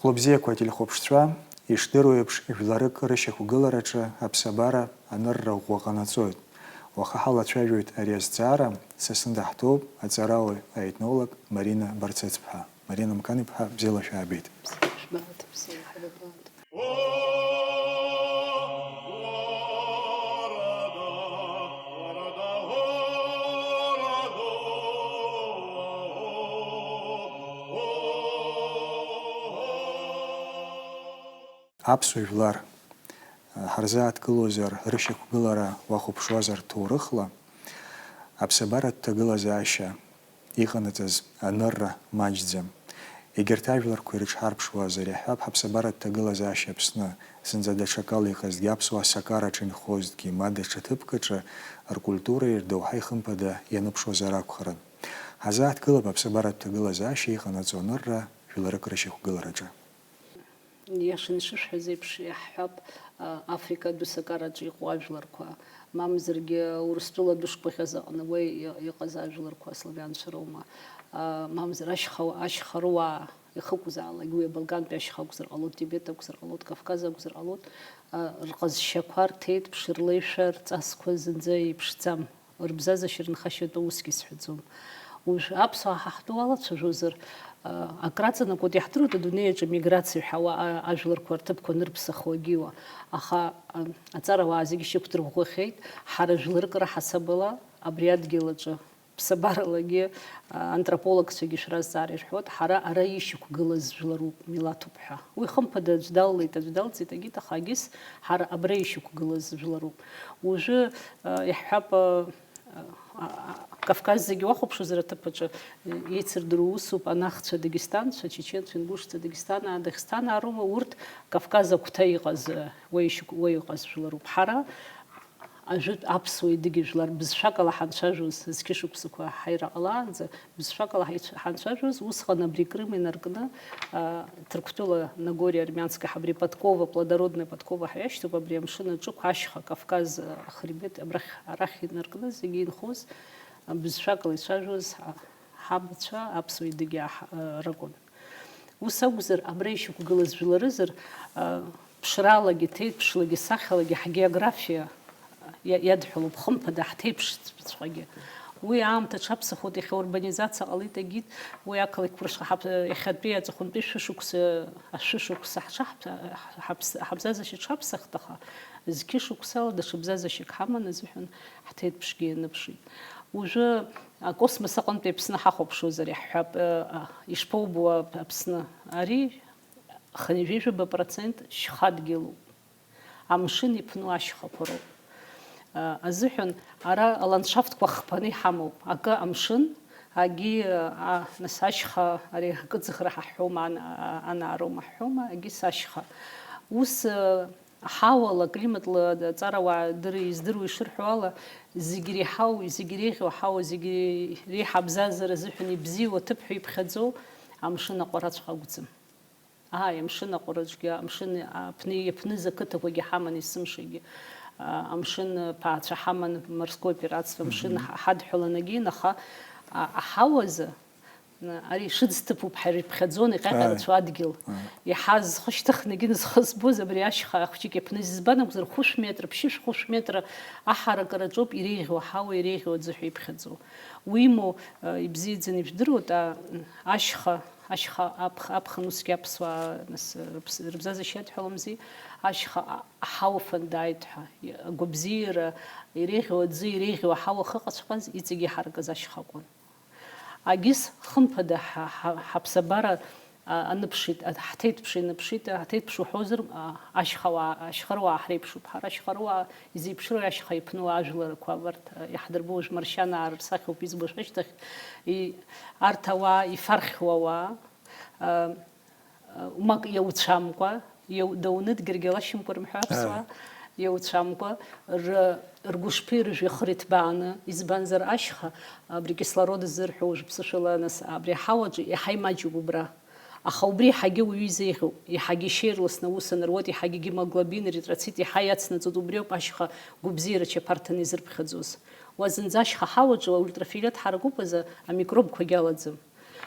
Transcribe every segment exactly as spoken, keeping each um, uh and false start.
Хәлыбзиақәа ателехәаԥшцәа, ишдыру еиԥш, жәларык рышьақәгылараҿы аԥсабара анырра ӷәӷәа ҟанаҵоит. Уаха ҳалацәажәоит ари азҵаара, са сынтәа ҳҭоуп аҵарауаҩ, аетнолог Марина Барцыцԥҳа. Марина Мқаниԥҳа, бзиала шәаабеит. Шәбаҟа, бзиа, ҳабабаҟа. Аԥсуа жәлар ҳарзааҭгылозар, рышьақәгылара уахәаԥшуазар ҭоурыхла, аԥсабаратә ҭагылазаашьа иҟанаҵаз анырра маҷӡам. Егьырҭ ажәларқәа ирыҽҳарԥшуазар, иаҳҳәап, ҳаԥсабаратә ҭагылазаашьа Аԥсны зынӡа даҽакала иҟазҭгьы, аԥсуаа сакараҿы инхозҭгьы, ма даҽа ҭыԥк аҿы ркультуреи рдоуҳеи хымԥада ианыԥшуазар акәхарын. Ҳазааҭгылап аԥсабаратә ҭагылазаашьа иҟанаҵо анырра жәларык рышьақәгылараҿы. Иашаны ишышәҳәаз еиԥш, иаҳҳәап, а, Африка адәы сакараҿы иҟоу ажәларқәа, мамзаргьы Урыстәыла адәышықәаӷьаз аҟны уа и-, иҟаз ажәларқәа, аславианцәа роума, а, мамзар ашьха-, ашьхаруаа иахьакәызаалак, уи абалкантәи ашьха акәзар ҟалоит, Тибет акәзар ҟалоит, Кавказ акәзар ҟалоит, а, рҟазшьақәа рҭеиҭԥш, рлеишәа, рҵасқәа зынӡа еиԥшӡам. Рыбзазашьа рынхашьа атәы усгьы сҳәаӡом. Уажә аԥсуаа ҳа ҳтәы уалацәажәозар, а, акраҵанакуеит, иаҳдыруеит адунеи аҿы миграциа ҳәа ауаа, а, ажәларқәа рҭыԥқәа анырԥсахуагьы уа. Аха, а, аҵарауаа зегьы шьақәдырӷәӷәахьеит, ҳара жәларык раҳасабала абри адгьыл аҿы ԥсабаралагьы, а, антропологцәагьы шәразҵаара ирҳәоит, ҳара ара ишьақәгылаз жәларуп, милаҭуп ҳәа. Уи хымԥада аӡә даллеит, аӡә далҵит, агьит, аха агьыс ҳара абра ишьақәгылаз жәларуп. Уажәы, а, иаҳҳәап, а, а, а, Кавказ зегьы уахәаԥшуазар аҭыԥ аҿы, э, еицырдыруа усуп анахцәа дагестанцәа, чеченцәа, ингушцәа, дагестанаа, дагестанаа роума, урҭ Кавказ агәҭа иҟаз, э, уа ишьақә-, уа иҟаз жәларуп. Ҳара ажәытә аԥсуа идыгьа жәлар бызшәак ала ҳанцәажәоз, зқьышықәсақәа ҳаира ҟалаанӡа, бызшәак ала ҳаицә-, ҳанцәажәоз, усҟан абри Крым инаркны, а, Ҭырқәтәыла, Нагорье Армянское, абри Подкова, плодородная Подкова ҳәа иашьҭоуп, абри амшын аҿықә ашьха, Кавказ, а, ахребет, абрахь, арахь инаркны зегьы инхоз, а, бызшәак ала ицәажәоз, а, ҳабацәа аԥсуа идыгьаа ҳ-, а, ракәын. Ус акәзар, абра ишьақәгылаз жәларызар, а, ԥшралагьы, ҭеиҭԥшлагьы, сахьалагьы ҳгеографиа иа-, иадҳәалоуп, хымԥада, ҳҭеиԥшҵәҟьагьы. Уи аамҭа аҽаԥсахуеит, иахьа урбанизациа ҟалеит, агьит, уи ақалақь Кәыршҟа ҳаԥ-, иахьатәи аҵыхәантәи шәышықәса, ашәышықәса ҳҽаҳп-, ҳаԥс-, ҳабзазашьа ҽаԥсахт, аха зқьы шықәсала даҽа бзазашьак ҳаман азыҳәан ҳҭеиҭԥшгьы ианыԥшит. Уажәы акосмос аҟынтәи Аԥсны ҳахәаԥшуазар иаҳҳәап, э, а, ишԥоубо Ап-, Аԥсны? Ари хынҩажәижәаба процент шьхадгьылуп. Амшын иԥну ашьхақәа роуп. А, азыҳәан ара аландшафтқәа хԥаны иҳамоуп. Акы амшын, агьи, а, нас ашьха, ари акыӡӷра ҳаҳәома, ан-, а-, анаарома ҳҳәома, агьи сашьха. Ус, а, аҳауала, аклиматла аҵарауаа дыр-, издыруа ишырҳәо ала, зегь иреиҳау, зегь иреиӷьу аҳауа, зегь иреиҳа абзазара азыҳәан ибзиоу аҭыԥ ҳәа иԥхьаӡоу амшын аҟәараҵәҟьа акәӡам. Ааи, амшын аҟәараҿгьы, амшын аԥны иаԥныз ақыҭақәагьы ҳаман есымшагьы. А, амшын ԥаацәа ҳаман, морской пиратство, амшын Мгм. ҳа-, ҳадҳәалан агьин, аха, а, аҳауазы, н-, ари шыӡҭыԥуп ҳәа ирыԥхьаӡон, иҟьаҟьа Ааи. рацәоу адгьыл. Ааи. Иаҳа зхы шьҭыхнагьы зхы збоз абри ашьха ахәҷык иаԥныз, избан акәзар, хәышә метра, ԥшьышә хәышә метра аҳаракыраҿоуп иреиӷьу аҳауа, иреиӷьу аӡы ҳәа иԥхьаӡоу. Уимоу, а, ибзиаӡаны ижәдыруеит, а, ашьха, ашьха аԥх-, аԥхын усгьы аԥсуаа, нас, рыԥс-, рыбзазашьа иадҳәаламзи, ашьха а-, аҳауа фан дааит ҳәа, и-, агәабзиара, иреиӷьу аӡы, иреиӷьу аҳауа ахыҟаҵәҟьаз, иҵегь иҳаракыз ашьха акәын. Агьыс хымԥада ҳа-, ҳа-, ҳаԥсабара, а, аныԥшит, а, ҳҭеиҭԥш ианыԥшит, а, ҳҭеиҭԥш уҳәозар, а, ашьхауаа, ашьхаруаа ҳреиԥшуп. Ҳара ашьхаруаа изеиԥшроу ашьха иԥну ажәларқәа абарҭ, а, иаҳдырбо уажә Маршьанаа рсахьоуп избо шәышьҭахь, и-, арҭ ауаа ифархьуа ауаа, а, а, умак иауцәамкәа, иау-, дауны дгьыргьалашьамкәа рымҳәо аԥсуаа, Ааи. иауцәамкәа, р-, ргәышԥи рыжәҩахыри ҭбааны, избанзар ашьха, абри кислород ззырҳәо уажә ԥсышәала, нас, абри аҳауаҿы иаҳа имаҷуп убра. Аха убри иаҳагьы ауаҩы изеиӷьуп, иаҳагьы ишьа ирласны аус анаруеит, иаҳагьы гемоглобин, эритроцит иаҳа иацнаҵоит, убриоуп ашьха гәыбзиара чаԥарҭаны изырԥхьаӡоз. Уа зынӡа ашьха ҳауаҿы аультрафиолет ҳаракуп азы амикробқәагьы алаӡам.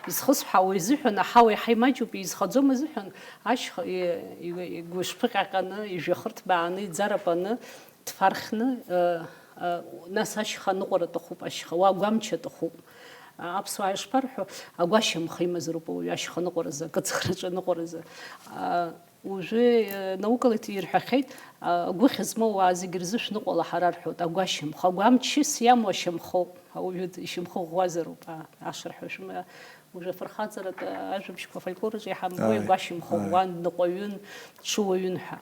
Изхысҳәаауа изыҳәан аҳауа иаҳа имаҷуп, изхаӡом азыҳәан, ашьха и-, и-, игәышԥыҟьаҟьаны, ижәҩахырҭбааны, иӡарапаны, дфархьны, э, э, нас ашьха аныҟәара аҭахуп, ашьха, уа агәамч аҭахуп. А, аԥсуаа ишԥарҳәо, агәашьамх имазароуп ауаҩы ашьха аныҟәаразы, акыцхраҿы аныҟәаразы. А, уажәы, э, наукала ирҳәахьеит, а, агәыхь змоу ауаа зегьы рзы шәныҟәала ҳара рҳәоит, агәашьамх, агәамчыс иамоу ашьамхоуп, ауаҩы ишьамхы ӷәӷәазароуп, а, ашырҳәа шәым-, Уажәы афырхаҵаратә ажәабжьқәа афольклор аҿы иаҳамбои, ааи, агәашьамх ааи. Ӷәӷәан, ныҟәаҩын, ҽыуаҩын ҳәа.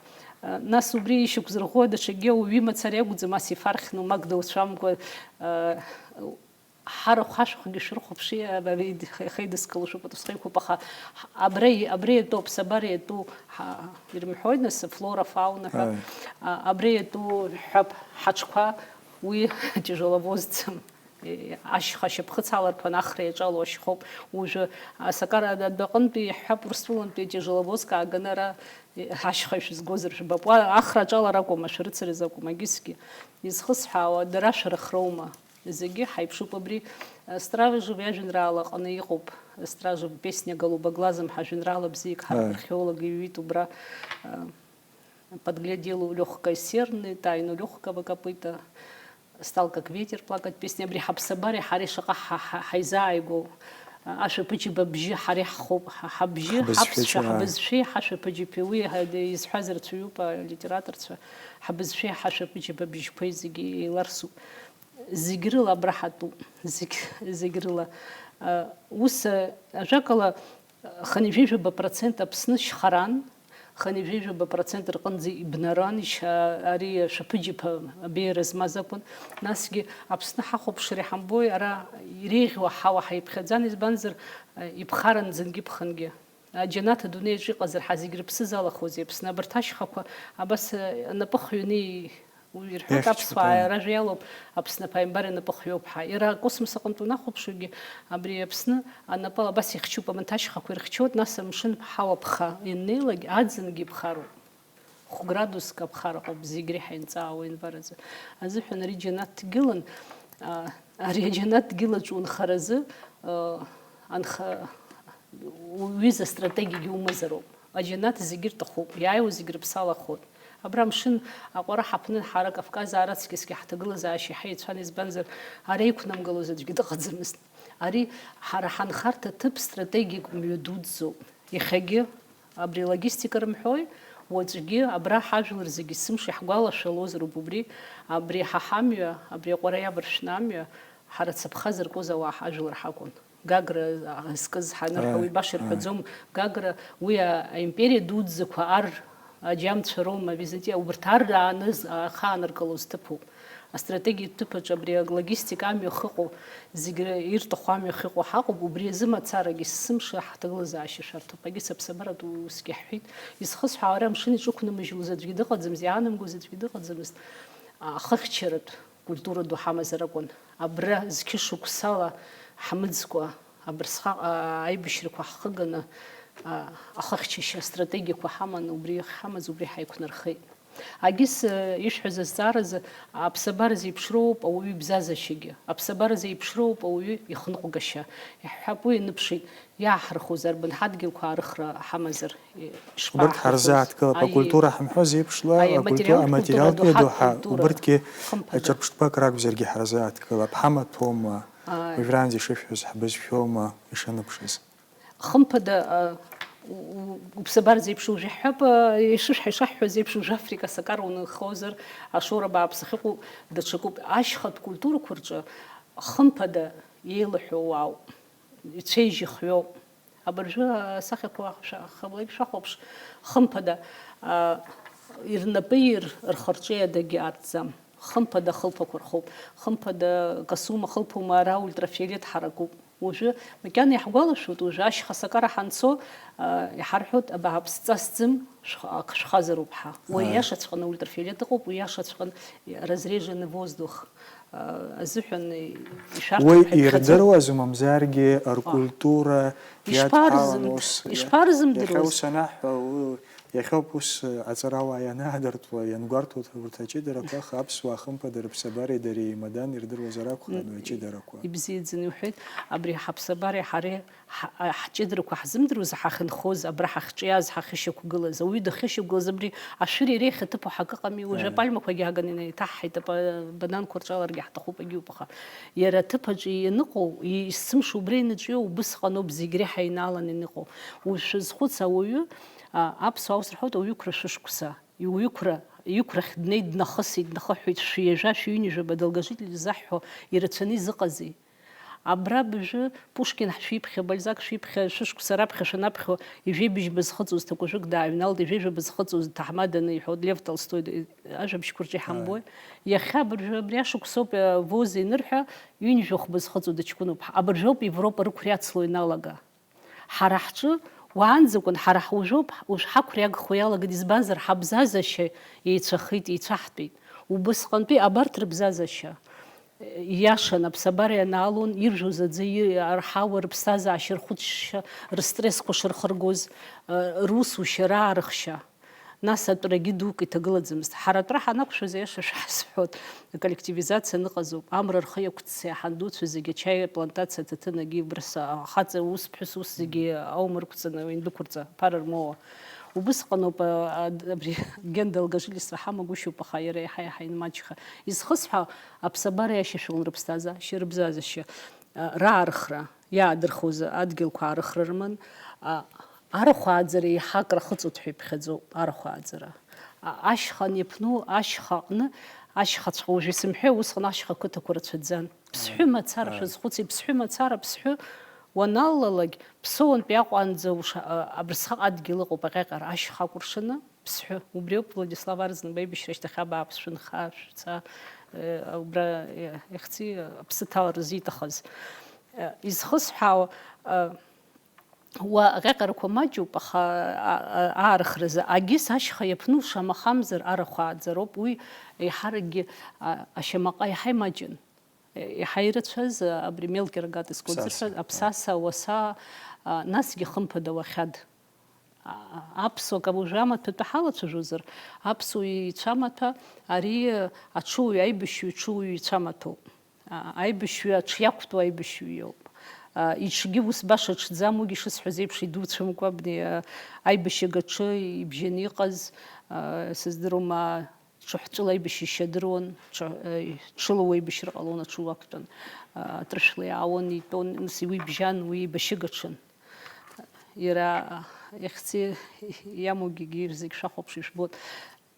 Нас убри ишьақәзырӷәӷәо даҽакгьы ауаҩы имацара иакәӡам, ас ифархьны, умак дауцәамкәа, ҳарахә-ҳашәахәгьы шәрыхәаԥши, абри ихеидыскыло шәыпату схеиқәуп, аха абра и-, абра иатәу, аԥсабара иатәу ҳа-, ирымҳәои, нас, флора, фауна ҳәа, ааи. А, абра иатәу ҳәа ҳаҽқәа уи тяжеловозӡам. Ашьха ашьапхыц аларԥан ахра иаҿало ашьхоуп. Уажәы асакара адәаҟынтәи иаҳҳәап, Урыстәылантәи атяжеловозка ааганы ара ашьха шәызгозар шәбап. Уа ахра аҿалара акәым, ашәарыцара азы акәым, агьысгьы. Изхысҳәаауа, дара шәарахроума? Зегьы ҳаиԥшуп абри. Стражев иажәеинраала аҟны иҟоуп. Стражев песня голубоглазым ҳәа ажәеинраала бзиак ҳарҭ археолог иҩит убра. Подглядел у лёгкой серны тайну лёгкого копыта, стал как ветер плакать песня. Абри ҳаԥсабареи ҳареи шаҟа ҳа-, ҳа-, ҳаизааигәоу, ашәаԥыџьаԥ абжьы ҳареи ҳхоуп, ҳа-, ҳабжьы, ҳаԥсшәа, ҳабызшәеи, ҳабызшәеи ҳашәаԥыџьаԥи, уи ҳа-, изҳәаз рацәаҩуп алитераторцәа, ҳабызшәеи ҳашәаԥыџьаԥ абжьқәеи зегьы еиларсуп. Зегь рыла абра ҳатәуп, зегь, зегь рыла. Ус, ажәакала, хынҩажәижәаба процент Аԥсны шьхаран, хынҩажәижәаба процент рҟынӡа ибнаран, ишьа-, ари ашәаԥыџьаԥа абеиара змаз акәын. Насгьы Аԥсны ҳахәаԥшыр иҳамбои, ара иреиӷьу аҳауа ҳаиԥхьаӡан, избанзар, иԥхаран зынгьы-ԥхынгьы. Аџьанаҭ адунеиаҿ иҟазар, ҳа зегь рыԥсы залахозеи Аԥсны? Абарҭ ашьхақәа абас, анапы хҩаны Уи ирҳәоит, иахьчаԥҳәа аԥсуаа ражәа иалоуп, Аԥсны аԥааимбар инапы хҩоуп ҳәа. Иара акосмос аҟынтә унахәаԥшуагьы, абри Аԥсны анапала абас ихьчуп, аманҭашьхақәа ирхьчоит, нас амшын ҳауа ԥха ианнеилак, аӡынгьы ԥхароуп. Хә-градуск аԥхара ыҟоуп, зегь реиҳа инҵаауа инвар азы. Азыҳәан ари џьанаҭ дгьылын, а, ари аџьанаҭ дгьылаҿ унхаразы, а, анха-, уҩыза стратегиагьы умазароуп. Аџьанаҭ зегьы рҭахуп, иааиуа зегь рыԥсы алахоит. Абра амшын аҟәара ҳаԥны ҳара Кавказ аараҵкьысгьы ҳҭагылазаашьа иаҳа еицәан, избанзар, ара иқәнамгалоз аӡәгьы дыҟаӡамызт. Ари ҳара ҳанхарҭа ҭыԥ стратегик мҩа дуӡӡоуп. Иахьагьы абри логистика рымҳәои, уаҵәгьы абра ҳажәлар зегьы есымша иаҳгәалашәалозароуп убри, абри ҳа ҳамҩа, абри аҟәара иаваршәны амҩа, ҳара цаԥха зыркуаз ауаа ҳажәлар ҳакәын. Гагра, а, зкыз ҳанырҳәа, ааи, уи баша, ааи, ирҳәаӡом. Гагра, уи, а, аимпериа дуӡӡақәа ар, аџьамцәа Рома, Византиа, убарҭ ар рааныз, а, ахаанаргылоз ҭыԥуп. Астратегиатә ҭыԥаҿ абри алогистика амҩа ахьыҟоу, зегь р-, ирҭаху амҩа ахьыҟоу ҳаҟоуп, убри азы мацарагьы есымша ҳҭагылазаашьа шәарҭоуп. Егьыс аԥсабаратә усгьы ҳҳәеит. Изхысҳәаауа ари амшын иҿықәнамыжьлоз аӡәгьы дыҟаӡамызт, иаанамгоз аӡәгьы дыҟаӡамызт. А, ахыхьчаратә культура ду ҳамазар акәын. Абра зқьышықәсала ҳмыӡкәа, абырсҟак, аа, аибашьрақәа ҳхыганы, аа, ахыхьчашьа астратегиақәа ҳаманы, убри иахьҳамаз, убри ҳаиқәнархеит. Агьыс, э, ишәҳәаз азҵааразы, аԥсабара зеиԥшроуп ауаҩы ибзазашьагьы, аԥсабара зеиԥшроуп ауаҩы ихныҟәгашьа. Иаҳҳәап, уи ианыԥшит. Иааҳархәозар, бынҳадгьылқәа аарыхра ҳамазар, е, шԥаҳархәоз? Убырҭ ҳарзааҭгылап, аиеи, акультура ҳамҳәоз еиԥшла, аиеи, акультура, аматериалтә культура ду, иаду ҳа, ҳакультура, убырҭгьы хымԥада, ҿырԥштәқәак ракәзаргьы ҳарзааҭгылап, ҳамаҭәоума, аиеи, уажәраанӡа ишышәҳәоз, ҳбызшәоума ишыныбшаз? Хымԥада, а, у-, у-, уԥсабара зеиԥшу жәаҳәап, а, ишышәҳәа, ишаҳҳәаз еиԥш, уажәы Африка асакара унхозар, ашоура бааԥс ахьыҟоу даҽакуп. Ашьхатә культурақәа рҿы, хымԥада, еилаҳәоу уаауп. Ицәеижь ихҩоуп. Абыржәы асахьақәа шәа-, хаблагь шәахәаԥш, хымԥада, а, ирнапы ир-, рхы-рҿы иадагьы аартӡам. Хымԥада ахылԥақәа рхоуп. Хымԥада касума, хылԥума, ара ультрафиолет ҳаракуп. Уажәы макьана иаҳгәалашәоит, уажәы ашьха асакара ҳанцо, а, иҳарҳәоит, абааԥс ҵасӡым, шәх-, ак шәхазароуп ҳәа. Уи, ааи, иашаҵәҟьаны ультрафиолет ыҟоуп, уи иашаҵәҟьаны разреженный воздух. Азыҳәан ишәарҭоуп ҳәа ишәаҳәаӡом. Уи ирдыруазу, мамзаргьы ркультура иадҳәалан ус, ишԥарзымдыруа? Иахьа ус анаҳҳәа, уи Иахьоуп ус аҵарауаа ианаадыртуа, иангәарҭо урҭ аҷыдарақәа, аха аԥсуаа хымԥада рыԥсабареи дареи еимаданы ирдыруазар акәхарын уи аҷыдарақәа. Ибзиаӡаны иуҳәеит, абри ҳаԥсабареи ҳареи ҳа-, ҳҷыдарақәа ҳзымдыруаз, ҳахьынхоз, абра ҳахьҿиаз, ҳахьышьақәгылаз, ауаҩы дахьышьақәгылаз, абри ашәыреи иреи ахьаҭыԥу ҳакы ыҟами, уажәы, аиеи, апальмақәагьы ааганы инеиҭаҳҳаит, апа-, бананқәа рҿаларгьы ҳҭахуп, агьиуп, аха иара аҭыԥ аҿы ианыҟоу, и-, есымша убра ианыҿио убысҟаноуп зегь реиҳа инааланы ианыҟоу. Уажә шәазхәыц, ауаҩы, а, аԥсуаа ус рҳәоит, ауаҩы ықәра шәышықәса. Иуҩықәра, иқәрахь днеит, днахысит, днахыҳәҳәеит, шәҩажәа, шәҩынҩажәаба, Долгожитель заҳҳәо ирацәаны изыҟази? Абра абыржәы Пушкин шәиԥхьа, Бальзак шәиԥхьа, шәышықәса раԥхьа шәанаԥхьо, ижәеибыжьба зхыҵуаз ҭакәажәык дааҩналт, ижәеибжьба зхыҵуаз ҭаҳмаданы иҳәоит, Лев Толстой, д-, ажәабжьқәа рҿы иҳамбои? Ааи. Иахьа абыржәы абри ашықәсоуп, э, Воза инырҳәа, ҩынҩажәа хәба зхыҵуа дыҷкәыноуп. Абыржәоуп Европа рықәра иацло иналага. Ҳара ҳҿы уаанӡакәын, ҳара ҳуажәоуп, уажә ҳақәра иагхо иалагеит, избанзар, ҳабзазашьа еицәахеит, еицәаҳтәеит. Убысҟантәи абарҭ рыбзазашьа, э, ииашан, аԥсабара ианаалон, иржәуаз аӡы и-, арҳауа, рыԥсҭазаашьа, рхәыцшьа, рыстрессқәа шырхыргоз, э, русушьа, раарыхшьа. Нас атәрагьы дук иҭагылаӡамызт. Ҳара атәра ҳанақәшәаз, аиаша шәҳазҳәоит, аколлективизациа ныҟазоуп. Амра рхы иақәццеит, ҳандуцәа зегьы ачаи аплантациа аҭаҭын агьи убрыс ахаҵа ус ԥҳәыс ус зегьы аума рықәҵаны индәықәырҵа, ԥара рмоуа. Убысҟаноуп, а, а, абри Генда алгажылиса ҳамагәышьоуп, аха иара иаҳа-иаҳа инмаҷха. Изхысҳәаау, аԥсабара иашьашәалон рыԥсҭазаашьа, рыбзазашьа, а, раархра. Иаадырхуаз адгьылқәа аарыхра рыман. А, арахә ааӡара еиҳа акрахыҵуеит ҳәа иԥхьаӡоуп, арахә ааӡара. А, ашьха аниаԥну, ашьха аҟны, ашьхацәа уажә исымҳәеи, усҟан ашьха ақыҭақәа рацәаӡан. Ԥсҳәы мацара шәазхәыци, ԥсҳәы мацара, ԥсҳәы уаналалак, Ԥсоуантәи Аҟәа анӡа уша-, а, абырсҟак адгьыл ыҟоуп, аҟьаҟьара, ашьха акәыршаны. Ԥсҳәы, убриоуп Владислав Арӡынба аибашьра ашьҭахь абааԥс шәынха, шәца, э, убра, э, ихьӡи, аԥсы ҭалара зиҭахыз. Э, изхысҳәаау, э, уа аҟьаҟьарақәа маҷуп, аха, а, а, аарыхразы агьыс ашьха иаԥну шамахамзар арахә ааӡароуп, уи еиҳаракгьы, а, ашьамаҟа еиҳа имаҷын. Э, еиҳа ирацәаз, а, абри Мелкьа Рогатый сконцерт ҳәа, Аԥсаса, аԥсаса, ауаса, а, насгьы хымԥада уахьад. А, аԥсуа каб-, уажәы амаҭәа атәы ҳалацәажәозар, аԥсуа ицәамаҭәа ари аҽыуаҩ, аибашьҩы ҽыуаҩ ицәамаҭәоуп. А, аибашьҩы аҽы иақәтәоу аибашьҩы иоуп. А, иҽгьы ус баша ҽӡам, уигьы шысҳәаз еиԥш идуцәамкәа, абни, а, аибашьыга аҽы ибжьаны иҟаз, а, сыздыруам, а, ҽыҳәҵәыла аибашьышьа дыруан, ҽы-, э, ҽыла уеибашьыр ҟалон, аҽы уақәтәан, а, атрышәла иаауан, итәон, ус уи бжьан, уи еибашьыга ҽын. Иара, а, ихьӡы иамоугьы егьи зегь шәахәаԥш ижәбоит.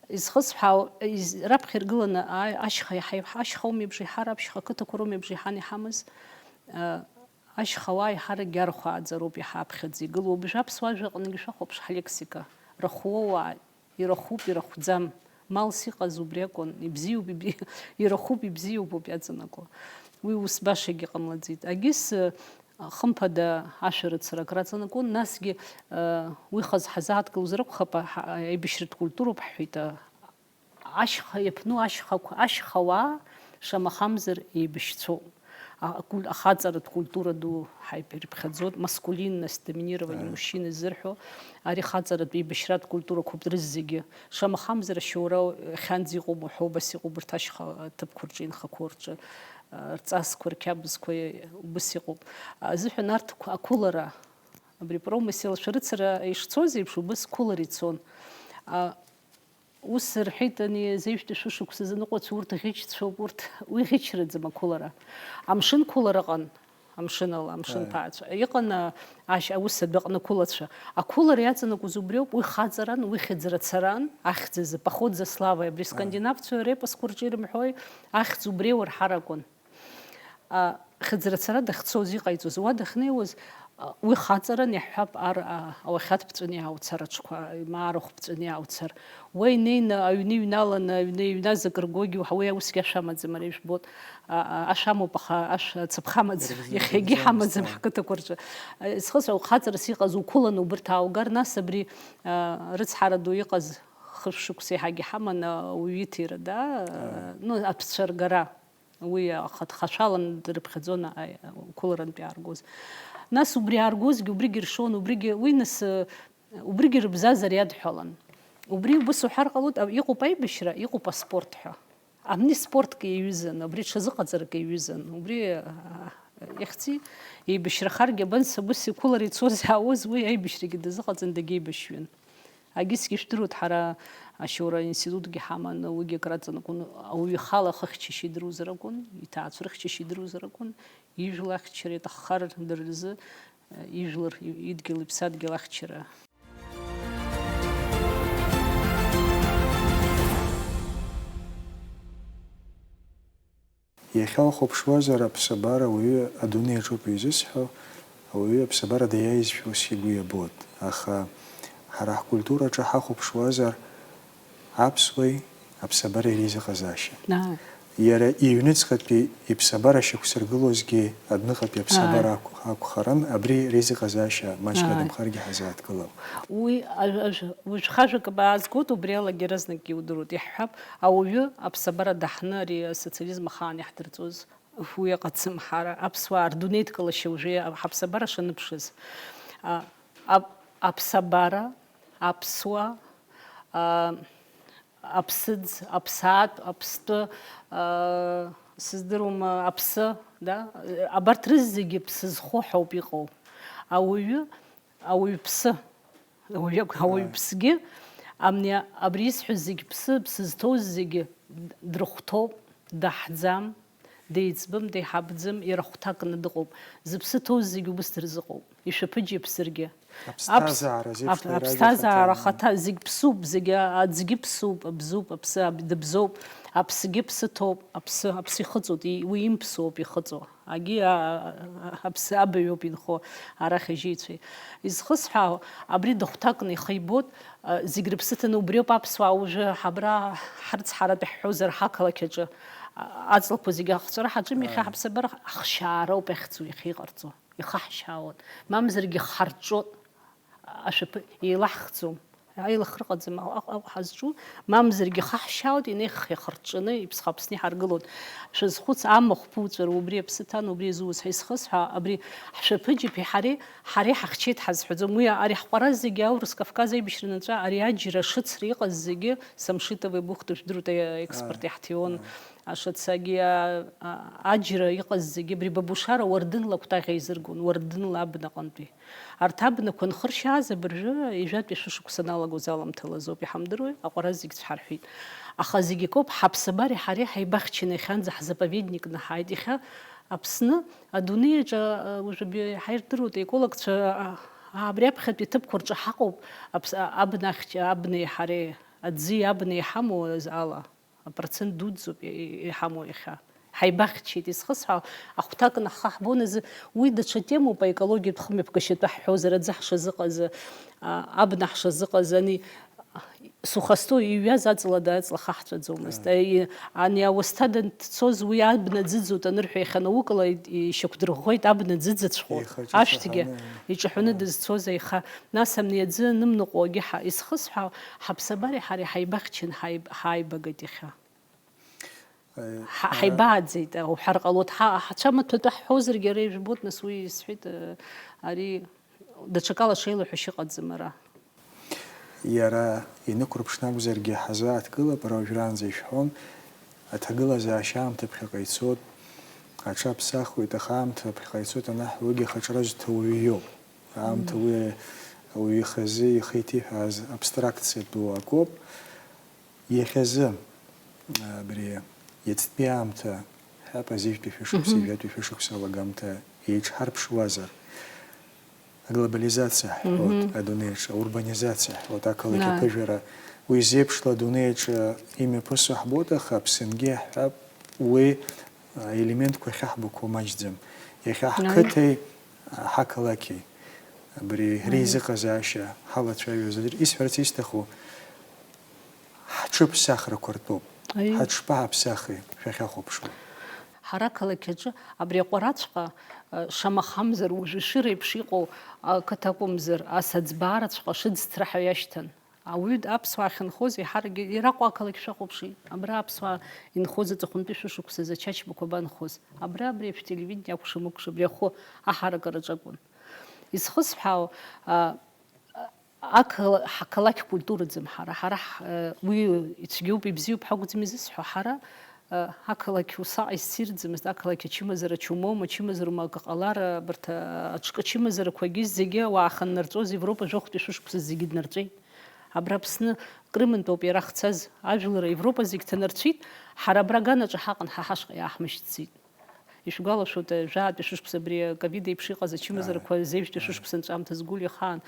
Изхысҳәаау, из-, раԥхьа иргыланы, а-, ашьха иаҳа-, ашьха ауми абжеиҳара, аԥшьха ақыҭақәа роуми абжеиҳан иҳамаз, а, ашьхауаа иаҳаракгьы арахә ааӡароуп иаҳа аԥхьаӡа игылоу. Абыржәы аԥсуа ажәаҟынгьы шәахәаԥш ҳлексика. Рахәоуаа, ирахәуп, ирахәӡам. Малс иҟаз убри акәын, ибзиоуп, иб-, ирахәуп, ибзиоуп ауп иаҵанакуа. Уи ус башагьы ҟамлаӡеит. Агьыс, э, хымԥада ашәарыцара акраҵанакуан, насгьы, э, уи хаз ҳазааҭгылозар акәхап, ҳа-, аибашьратә культуроуп ҳҳәеит, а, ашьха иаԥну ашьхақәа, ашьхауаа, шамахамзар, еибашьцәоуп. А-, акуль-, ахаҵаратә культура ду ҳаиԥ-, ирыԥхьаӡоит, маскулинность, доминирование мужчины ззырҳәо, ари хаҵаратә еибашьратә культурақәоуп рызегьы. Шамахамзар, ашьоура хьанӡа иҟоума ҳәа убас иҟоуп урҭ ашьха аҭыԥқәа рҿы, инхақәоу рҿы, а, рҵасқәа, рқьабзқәа, убас иҟоуп. Азыҳәан арҭ ақәылара, абри промысел ашәарыцара ишцоз еиԥш, убас қәылара ицон. А, Ус рҳәеит, ани, зеижәтәи шәышықәса заныҟәацәа урҭ ӷьычцәоуп, урҭ, уи ӷьычраӡам ақәылара. Амшын қәылара ыҟан, амшын ала, амшын ҭаацәа. Иҟан, а, ашь-, аус адәаҟны ақәылацәа. Ақәылара иаҵанакуаз убриоуп, уи хаҵаран, уи хьыӡрацаран, ахьӡ азы, поход за славой, абри скандинавцәа репосқәа рҿы ирымҳәои, ахьӡ убри еиуарҳар акәын. А, хьыӡрацара дахьцоз, иҟаиҵоз, уа дахьнеиуаз, а, уи хаҵаран иаҳҳәап, ар-, а, ауахьад ԥҵәаны иаауцар аҽқәа, ма арахә ԥҵәаны иаауцар. Уа инеины аҩны иҩналаны, аҩны иҩназ акы ргогьы, уи усгьы ашә амаӡам, ара ижәбоит. А, а, ашә амоуп, аха ашә ацаԥха амаӡам. Ирзеиӷьӡам. Иахьагьы ҳамаӡам ҳқыҭақәа рҿы. А, изхысҳәаау, хаҵарас иҟаз уқәыланы убырҭ ааугар, нас абри, а, рыцҳара ду иҟаз хышә шықәса еиҳагьы ҳаман, а, ауаҩы иҭира, да, а, ну, аҭәцәа ргара. Уи ахаҭхашәалан дрыԥхьаӡон, а, қәыларантә иааргоз. Нас убри ааргозгьы, убригьы ршон, убригьы, уи нас, э, убригьы рыбзазар иадҳәалан. Убри убыс уҳәар ҟалоит, а, иҟоуп аибашьра, иҟоуп аспорт ҳәа. Абни спортк иаҩызан, абри ҽазыҟаҵарак иаҩызан, убри, а, ихьӡи еибашьрахаргьы, абанс, абыс иқәылара ицоз-аауаз, уи аибашьрагьы дазыҟаҵан, дагьеибашьҩын. Агьысгьы ишәдыруеит, ҳара ашьоура аинститутгьы ҳаман, уигьы акраҵанакуан, ауаҩы ихала хыхьчашьа идыруазар акәын, иҭаацәа рыхьчашьа идыруазар акәын, ижәла ахьчара иаҭаххар дара рзы, ижәлар идгьыл иԥсадгьыл ахьчара. Иахьа ухәаԥшуазар, аԥсабара ауаҩы адунеи аҿоуп изысҳәо, ауаҩы аԥсабара даиааизшәа ус игәы иабоит. Аха ҳара ҳкультураҿы ҳахәаԥшуазар, аԥсуеи аԥсабареи реизыҟазаашьа. Ааи. Иара иҩныҵҟатәи иԥсабара шьақәсыргылозгьы адәныҟатәи аԥсабара Ааи. Акә-, акәхарын, абри реизыҟазаашьа маҷк Ааи. Адамхаргьы ҳазааҭгылап. Уи ажә-, ажә-, уажә хажәак баазгоит, убри алагьы иаразнакгьы удыруеит. Иаҳҳәап, ауаҩы аԥсабара даҳны ари асоциализм ахаан иаҳдырҵоз уи ыҟаӡам ҳара. Аԥсуаа рдунеидкылашьа уажәы ҳаԥсабара шаныԥшыз. А, ап-, аԥсабара, аԥсуа, а, аԥсыӡ, аԥсаатә, аԥстәы, а, сыздыруам, аԥсы, да? Абарҭ рызегьы ԥсы зхоу ҳәоуп иҟоу. Ауаҩы, ауаҩԥсы, ауаҩы, Ааи. Ауаҩԥсгьы, амни, абри исҳәаз зегь ԥсы, ԥсы зҭоу зегьы дрыхәҭоуп, даҳӡам, деиҵбым, деиҳабӡам, иара хәҭакны дыҟоуп. Зыԥсы ҭоу зегь убыс дырзыҟоуп, ишәаԥыџьаԥсыргьы. Аԥсҭазаара Аԥс-, зеиԥш аԥ-, лара аԥсҭазаара ахаҭа, ахаҭа, зегь ԥсуп, зегь аӡгьы ԥсуп, абзуп, аԥсы аб-, дыбзоуп, аԥсгьы ԥсы ҭоуп, аԥсы, аԥсы ихыҵуеит, и-, уи имԥсоуп ихыҵуа. Агьи, а, а, а, аԥсы абаҩоуп инхо, арахь ажьеицәеи. Изхысҳәаау, абри дыхәҭакны ихы ибоит, а, зегь рыԥсы ҭаны убриоуп аԥсуаа уажәы ҳабра ҳрыцҳаратәы ҳҳәозар ҳақалақь аҿы, а, аҵлақәа зегь ахҵәара ҳаҿым, иахьа Ааи. Ҳаԥсабара ахшьаароуп иахьӡу, иахьа иҟарҵо. Ихаҳшьаауан. Мамзаргьы харҿот, ашәаԥы еилаҳхӡом. Аилых рыҟаӡам, Аҟәа, Аҟәа ҳазҿу, мамзаргьы ихаҳшьаауеит, инеихх иахырҿҿаны иԥсхаԥсны иҳаргылоит. Шәазхәыц, амахә ԥуҵәара убри аԥсы ҭан, убри иазууз ҳәа исхысҳәа, абри ҳшәаԥыџьаԥи ҳареи, ҳареи ҳахьчеит ҳазҳәаӡом. Уи ари ҳҟәара зегьы Аурыс Кавказ аибашьра наҵәа ари аџьра ашыцра иҟаз зегьы Самшитовеи Бухтеи, шәдыруеит, аекспорт Ааи, иаҳҭиуан. Ааи. Ашацагьы, а, а, аџьра иҟаз зегьы абри Бабушара уардынла акәтаӷь еизыргон, уардынла абнаҟынтәи. Арҭ абнақәа нхыршьааз абыржәы ҩажәатәи шәышықәса налагоз аламҭалазоуп, иҳамдыруеи, аҟәара зегь цәҳарҳәеит. Аха зегь акоуп, ҳаԥсабареи ҳареи ҳаибахьчаны иахьанӡа ҳзаповедникны ҳааит. Иахьа Аԥсны, адунеи аҿы, а, уажәы абри ҳаирдыруеит, аекологцәа, а, а, абри аԥхьатәи аҭыԥқәа рҿы ҳаҟоуп, аԥс-, а, абнахьча-, абнеи ҳареи, аӡи абнеи иҳамоу ала. Апроцент дуӡӡоуп и-, и-, иҳамоу иахьа. Ҳаибахьчеит, изхысҳәаау, ахәҭакны ҳхы ҳбон азы, уи даҽа темоуп, аекологиатә хымҩаԥгашьатәы ҳҳәозар, аӡы ҳшазыҟаз, а, абна ҳшазыҟаз, ани, сухостой иҩаз аҵла дааҵла хаҳҵәаӡомызт. Ааи. Аи, ани ауасҭа данцоз уи абна ӡыӡоит анырҳәа, иахьа наукала и-, ишьақәдырӷәӷәеит, абна ӡыӡаҵәҟьоуп. Ихаҿы Ашәҭгьы ишаҳаны, иҿаҳәаны ааи. Дызцоз аиха. Нас ани аӡы анымныҟәо агьы ҳа-, изхысҳәаау, ҳаԥсабареи ҳареи ҳаибахьчан ҳаиб-, ҳааибагеит иахьа. Ҳа-, ҳаибааӡеит, уҳәар ҟалоит. Ҳа-, ҳацәа маҭәатәы ҳҳәозаргьы, ара ижәбоит, нас уи исҳәеит, э, ари даҽакала шеилаҳәашьа ыҟаӡам ара. Иара инықәырԥшны акәзаргьы ҳазааҭгылап, ара уажәраанӡа ишәҳәон, аҭагылазаашьа аамҭа ԥхьаҟа ицот, аҽаԥсахуеит, аха аамҭа ԥхьаҟа ицот анаҳҳәа, уигьы ахаҿра зҭо уаҩы иоуп. Аамҭа Мм. Уи ауаҩы ихазы ихы иҭиҳәааз абстракциа ду акоуп. Иахьазы, абри, иацтәи аамҭа, ҳәап, азежәтәи шәышықәса, Мгм. Ҩажәатәи шәышықәса алагамҭа еиҿҳарԥшуазар, аглобализациа ҳҳәот, Мгм. Адунеи аҿы аурбанизациа ҳҳәот, ақалақь Ааи. Аԥыжәара, уи зеиԥшла адунеи аҿы имҩаԥысуа ҳбоит, аха Аԥсынгьы ҳҳәап, уи аелементқәа ахьаҳбақәоу маҷӡам. Иахьа Ааи. Ҳқыҭеи ҳақалақьи абри Ааи. Реизыҟазаашьа ҳалацәажәозар, исҳәарц исҭаху, ҳҽыԥсахрақәа ртәуп. Аиеи. Ҳаҽԥаҳаԥсахи шәахьахәаԥшуа? Ҳара ақалақь аҿы абри аҟәараҵәҟьа, э, шамахамзар, уажәы шәыреиԥш иҟоу ақыҭа акәымзар, ас аӡбаараҵәҟьа шыӡҭра ҳәа иашьҭан. Ауаҩы д-, аԥсуаа ахьынхоз еиҳаракгьы, иара Аҟәа ақалақь шәахәаԥши, абра аԥсуаа инхоз аҵыхәантәи шәышықәсазы ачачбақәа банхоз, абра, абри ашәтелевидение акәша-мыкәша, абри ахәы аҳаракыраҿ акәын. Изхысҳәаау, а, а, Ақала-, ҳақалақь культураӡам ҳара. Ҳара ҳ-, уи ицәгьоуп, ибзиоуп ҳакәӡам изысҳәо. Ҳара, ақалақь усаҟа иссирӡамызт, ақалақь ачымазара чумоума, ачымазароума акы ҟалар, абарҭ, аҽкы ачымазарақәагьы зегьы ауаа аханнарҵәоз Европа жәохәтәи шәышықәса зегьы днарҵәеит. Абра Аԥсны Крымынтәоуп иара ахьцаз, ажәлар Европа зегь ҭанарцәит, ҳара абра аганаҿы ҳаҟан, ҳа ҳашҟа иааҳмышьҭӡеит. Ишәгәалашәоит, жәаатәи шәышықәса абри аковид еиԥш иҟаз ачымазарақәа, зеижәтәи шәышықәса анҵәамҭаз Гәлиа ихаан,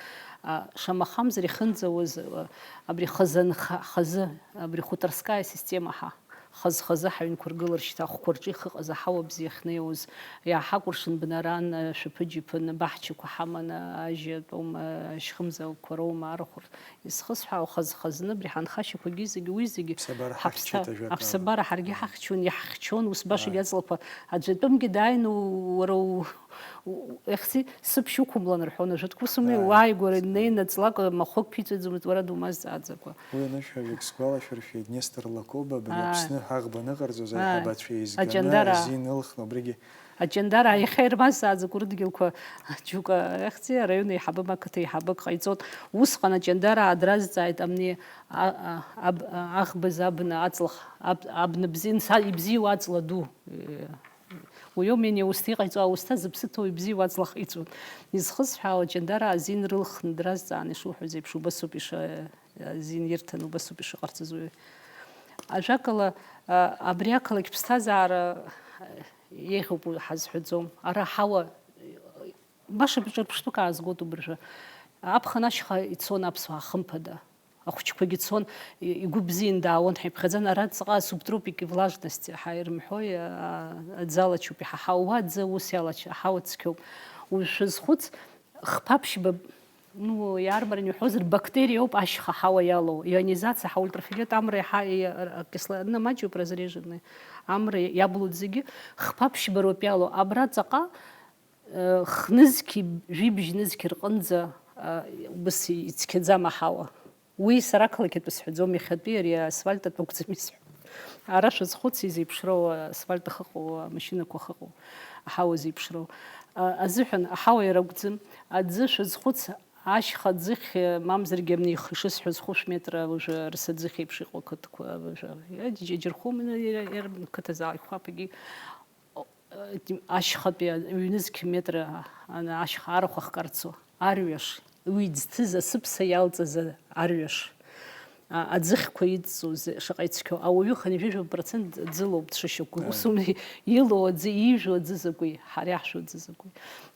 а, шамахамзар ихынӡауаз, а, абри хазы анха-, хазы, абри хутарская система ҳа, хаз-хазы ҳаҩнқәа ргылар шьҭа ахәқәа рҿы ихыҟаз аҳауа бзиа ахьнеиуаз, иааҳакәыршан бнаран, а, шәаԥыџьаԥын, баҳчақәа ҳаман, а, ажьа атәоума, а, шьхымзақәа роума, арахә Исхысҳәаау хаз-хазны абри ҳанхашьақәагьы зегьы, уи зегьы Аԥсабара ҳаԥсҭа-, ҳахьчеит ажәакала. Аԥсабара ҳаргьы Ааи. Ҳахьчон, иаҳхьчон, ус башагьы Ааи. Аҵлақәа аӡәатәымгьы дааины у-, уара у-, у-, у-, ихьӡи, сыԥшьа уқәымлан рҳәон, ажәытәқәа усымҩы Ааи. Уааигәара иннеины аҵлак махәык ԥиҵәаӡомызт, уара думазҵааӡакәа. Уи анышәаҩык сгәалашәыршәеит, Нестор Лакоба абри Ааи. Аԥсны аӷба аныҟарҵоз Ааи. Аиҳабацәа еизганы Аҷандараа. Азин ылхны убригьы Аҷандараа иахьа ирмазҵааӡакәа рыдгьылқәа џьоукы ахьӡи араион еиҳабы ма ақыҭа еиҳабык ҟаиҵоит. Усҟан аҷандараа дразҵааит амни, а, а, аб-, а, аӷбаз абна аҵлах, аб-, абна бзиа, нса ибзиоу аҵла ду. Уи ауми ани аусҭа иҟаиҵо, аусҭа зыԥсы ҭоу ибзиоу аҵла ҟаиҵон. Изхысҳәаау аҷандараа азин рылхны дразҵааны ишуҳәаз еиԥш, убасоуп иша-, азин ирҭан, убасоуп ишыҟарҵаз уи. Ажәакала, а, абри ақалақь ԥсҭазаара, а, еиӷьуп ҳазҳәаӡом. Ара ҳауа, баша бҿырԥштәык аазгоит убыржәы. Аԥхын ашьха ицон аԥсуаа, хымԥада. Ахәыҷқәагьы цон, и-, игәы бзиан даауан, ҳаиԥхьаӡан, ара ҵаҟа субтропики влажность ҳаирымҳәои, а, аӡы алачуп иҳаҳау. Уа аӡы ус иалач-, аҳауа цқьоуп. Уажә шәазхәыц, хԥа ԥшьба Ну, иаармарианы иҳәозар, бактериоуп ашьха ҳауа иалоу, ионизациа, ҳа ультрафиолет амра иаҳа-, и-, а-, акислород маҷуп разреженный, амра иаблуд зегьы хԥа ԥшьба роуп иалоу. Абра ҵаҟа, э, хнызқьи жәибжь нызқьи рҟынӡа, э, убыс ицқьаӡам аҳауа. Уи сара ақалақьатәы сҳәаӡом, иахьатәи ари асфальт атәы акәӡам исҳәо. Ара шәазхәыц, изеиԥшроу асфальт ахьыҟоу, амашьынақәа ахьыҟоу, аҳауа зеиԥшроу. А, азыҳәан аҳауа иара акәӡам. Аӡы шәазхәыц, Ашьха аӡыхь, мамзаргьы амни ишысҳәаз хәышә метра уажәы рсаӡыхь еиԥш иҟоу ақыҭқәа, уажәы, иа-, џьа-, џьархәума, иа-, иа-, иа-, рқыҭа заа ихәаԥагьы, о, э, ашьхатәи ҩнызқь метра ана ашьха арахә ахкарцо, арҩаш, уи ӡҭыз асыԥса иалҵыз арҩаш, а-, аӡыхьқәа идҵоз шаҟа ицқьоу, ауаҩы хынҩажәижәаба процент ӡылоуп дшышьақәгылоу. Ус Ааи. Ауми, илоу аӡы, иижәу аӡы закәи, ҳара иаҳшәу аӡы закәи?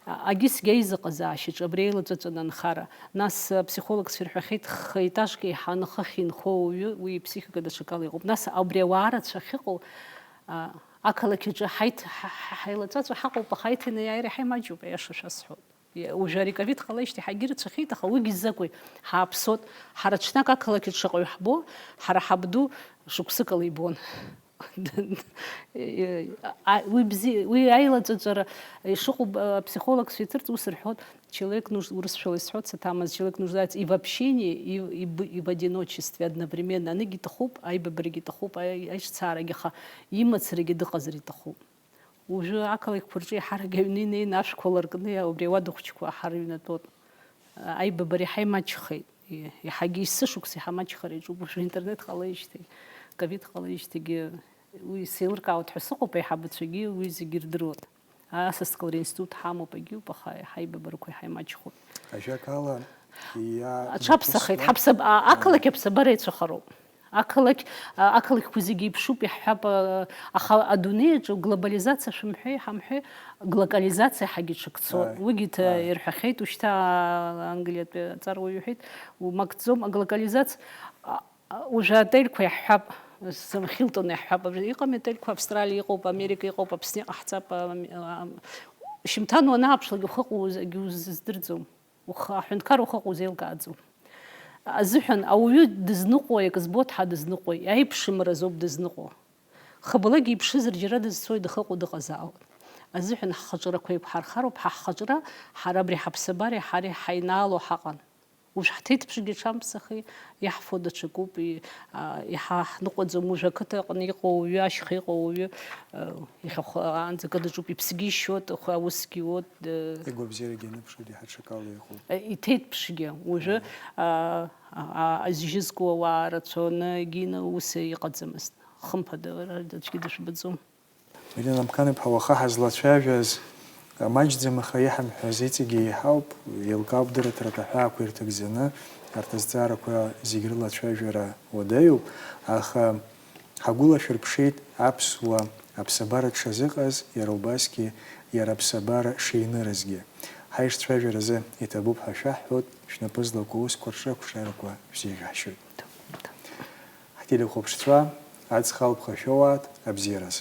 А-, агьысгьы аизыҟазаашьаҿы абри аилаҵәаҵәаны анхара. Нас, а, ԥсихологс ирҳәахьеит, хы-, етажк еиҳаны хыхь инхо ауаҩы, уи иԥсихика даҽакала иҟоуп. Нас абри ауаа рацәа ахьыҟоу, а, ақалақь аҿы ҳаит-, ҳа-, ҳа-, ҳаилаҵәаҵәа ҳаҟоуп, аха аиҭанеиааира иаҳа имаҷуп, аиаша шәасҳәоит. Уажәы ари ковид ҟалеижьҭеи ҳагьырацәахеит, аха уигьы закәи, ҳааԥсоит. Ҳара ҽнак ақалақь аҿы шаҟаҩ ҳбо, ҳара ҳабду шықәсыкала ибон. А, уи бзи-, уи аилаҵәаҵәара ишыҟоу, а, аԥсихологцәа иҭырҵ, ус рҳәоит, человек нуж-, урысшәала исҳәоит, саҭамыз, человек нуждается и в общении, и, и б-, и в одиночестве одновременно. Аныгь иҭахуп, аибабарагьы иҭахуп, аи-, аиҿцаарагьы, аха имацарагьы дыҟазар иҭахуп. Уажәы ақалақьқәа рҿы еиҳарак аҩны инеины ашәқәа ларкны, убри ауада хәыҷқәа ҳарыҩнатәоит. Аибабара иаҳа имаҷхеит. Иаҳагьы есышықәса иаҳа амаҷхара иаҿуп. Уажәы интернет ҟалеижьҭеи, ковид ҟалеижьҭеигьы уи сеилыркаауеит ҳәа сыҟоуп, аиҳабацәагьы уи зегьы ирдыруеит. Асасдкылара институт ҳамоуп, агьиуп, аха иаҳа аибабарақәа иаҳа имаҷхоит. Ажәакала, иа-, Аҽаԥсахеит, иаԥысуа ҳаԥсаб-, а-, ақалақь аԥсабара еицәахароуп. Ақалақь, а, ақалақьқәа зегьы еиԥшуп иаҳҳәап, а, аха адунеи аҿы глобализациа шәымҳәеи, ҳамҳәеи, глокализациа ҳагьы ҽак цо. Ааи, Уигьы ҭа-, ааи. Ирҳәахьеит, ушьҭа, а, англиатәи аҵаруаҩ иҳәеит, умакӡом, аглокализациа, а, а, уажәы аотельқәа иаҳҳәап, Хилтон иаҳҳәап, абри иҟами аотельқәа, Австралиа иҟоуп, Америка иҟоуп, Аԥсны иҟаҳҵап, ам, ам, шьымҭан уанааԥшлак ухы ыҟоу уз-, егьи узыздырӡом. Ухы, аҳәынҭқар ухы ыҟоу узеилкааӡом. Азыҳәан ауаҩы дызныҟәои, акы збоит ҳа дызныҟәои, аиԥшымразоуп дызныҟәо. Хыблагьы иԥшызар, џьара дызцои, дахыҟоу дыҟазаауеит. Азыҳәан ҳхаҿрақәа еиқәҳархароуп, ҳа ҳхаҿра, ҳара абри ҳаԥсабареи ҳареи ҳаинаало ҳаҟан. Уажә ҳҭеиҭԥшгьы ҽамԥсахи, иаҳфо даҽакуп, и-, а, иҳа-, ҳныҟәаӡом, уажә ақыҭа аҟны иҟоу ауаҩы, ашьха иҟоу ауаҩы, а, иахьахәаанӡа акы даҿуп, иԥсгьы ишьоит, ахәы аусгьы иуоит, э, Игәабзиарагьы аныԥшуеит, иаҳа ҽакала иҟоуп. Э, иҭеиҭԥшгьы, уажәы, Ааи. а, а, а, азжьы зку ауаа рацәаны, егьины ус иҟаӡамызт. Хымԥада, ара аӡәгьы дышәбаӡом. Ирина Амқан-иԥҳа, уаха ҳазлацәажәаз, маҷӡам, аха иҳамҳәаз иҵегьы еиҳауп, еилкаауп дырраҭарак аҳәаақәа ирҭагӡаны, арҭ азҵаарақәа зегь рыла ацәажәара уадаҩуп, аха ҳагәыла шәырԥшит аԥсуа аԥсабара дшазыҟаз, иара убасгьы иара аԥсабара шиныразгьы. Ҳаишцәажәаразы иҭабуп ҳәа шәаҳҳәоит, шәнапы злаку аусқәа рҿы ақәҿиарақәа шәзеиӷьаҳшьоит. Ҳтелехәаԥшцәа, аҵх алԥха шәоуааит, абзиараз.